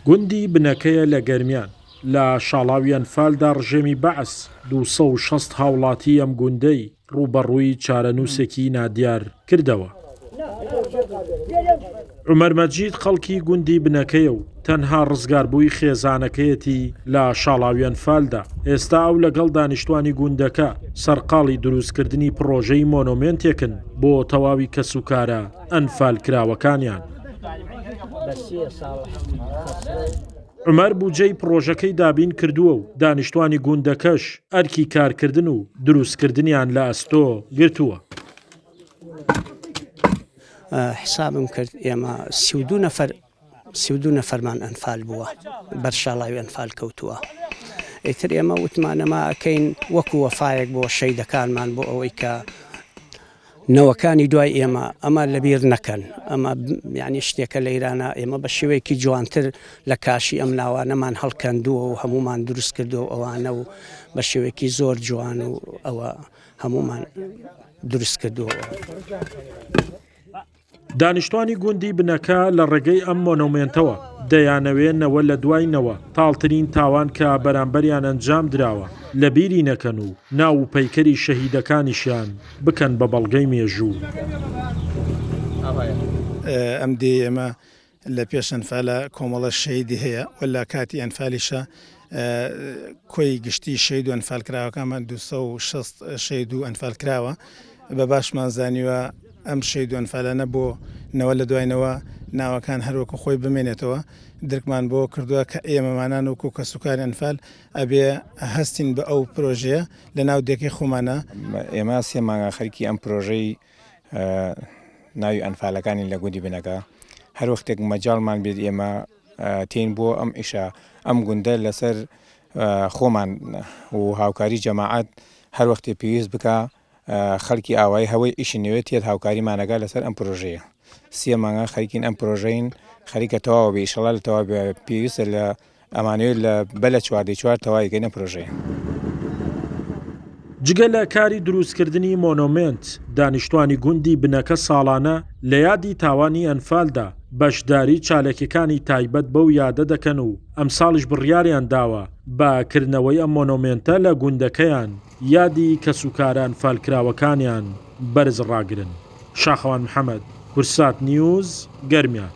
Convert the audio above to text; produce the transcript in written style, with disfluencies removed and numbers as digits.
گوندی بنەکەیە لە گەرمیان، لە شاڵاوی ئەنفالدا ڕژێمی بەعس 260 هاوڵاتی ئەم گوندەی ڕووبەڕووی چارەنووسێکی نادیار کردەوە. عومەر مەجید خەڵکی گوندی بنەکەیە و تەنها ڕزگاربووی خێزانەکەیەتی لە شاڵاوی ئەنفالدا، ئێستا ئەو لەگەڵ دانیشتوانی گوندەکە سەرقاڵی دروستکردنی پڕۆژەی مۆنۆمێنتێکن بۆ تەواوی کەسوکارە ئەنفالکراوەکانیان. عومەر بودجەی پڕۆژەکەی دابین کردووە و دانیشتوانی گوندەکەش ئەرکی کارکردن و دروستکردنیان لە ئەستۆ گرتووە. حسابم کرد ئێمە 32 نەفەر 32 نەفەرمان ئەنفال بووە بەر شاڵاوی ئەنفال کەوتووە ئیتر ئێمە وتمان ئەمە ئەکەین وەکو وەفایەک بۆ شەیدەکانمان بۆ ئەوەی کە نەوەکانی دوای ئێمە ئەمە لەبیر نەکەن ئەمە یعنی شتێکە لە ئیرانە ئێمە بە شێوەیەکی جوانتر لە کاشی ئەم ناوانەمان هەڵکەندووە و هەمومان دروست کردو ئەوانە و بە شێوەیەکی زۆر جوان و ئەوە هەمومان دروست کردووە. دانیشتوانی گوندی بنەکە لە ڕێگەی ئەم مۆنۆمێنتەوە دەیانەوێ نەوە لە دوای نەوە تاڵترین تاوان کە بەرامبەریان ئەنجام دراوە لە بیری نەکەن و ناو و پەیکەری شەهیدەکانیشیان بکەن بە بەڵگەی مێژوو. ئەم دێی ئێمە لە پێش ئەنفالە کۆمەڵە شەهیدی هەیە و لە کاتی ئەنفالیشە کۆی گشتی شەهید و ئەنفالکراوەکانمان 260 شەهید و ئەنفالکراوە بە باشمان زانیوە ئەم شەهید و ئەنفالانە بۆ نەوە لە دوای نەوە ناوەکان هەر وەکو خۆی بمێنێتەوە درکمان بۆ کردووە کە ئێمەمانان وەکو کەسوکاری ئەنفال ئەبێ هەستین بە ئەو پرۆژەیە لە ناو دێکەی خۆمانە. ئێمە سێ مانگە خەریکی ئەم پرۆژەی ناوی ئەنفالەکانین لە گوندی بنەکە هەر وەختێک مەجاڵمان بێت ئێمە تێین بۆ ئەم ئیشە ئەم گوندە لەسەر خۆمان و هاوکاری جەماعەت هەر وەختێ پێویست بکە خەڵکی ئاوایی هەوەی ئیشی نوێ تێت هاوکاریمانەکە لەسەر ئەم پرۆژەیە سێ مانگە خەریکین ئەم پرۆژەین خەریکە تەواو بێ ئیشەڵا لە تەواو پێویستە لە ئەمانەوێت لە بە لە چواردەی چوار تەواوی کەین ئەم پرۆژەیە. جگە لە کاری دروستکردنی مۆنۆمێنت، دانیشتوانی گوندی بنەکە ساڵانە لە یادی تاوانی ئەنفالدا بەشداری چاالکیەکانی تایبەت بەو یادە دەکەن و ئەمساڵیش بڕیاریان داوە بە کردنەوەی ئەم مۆنۆمێنتە لە گوندەکەیان یادی کەسوکارە ئەنفالکراوەکانیان بەرز ڕاگرن. شاخەوان محەمەد، کوردسات نیوز، گەرمیان.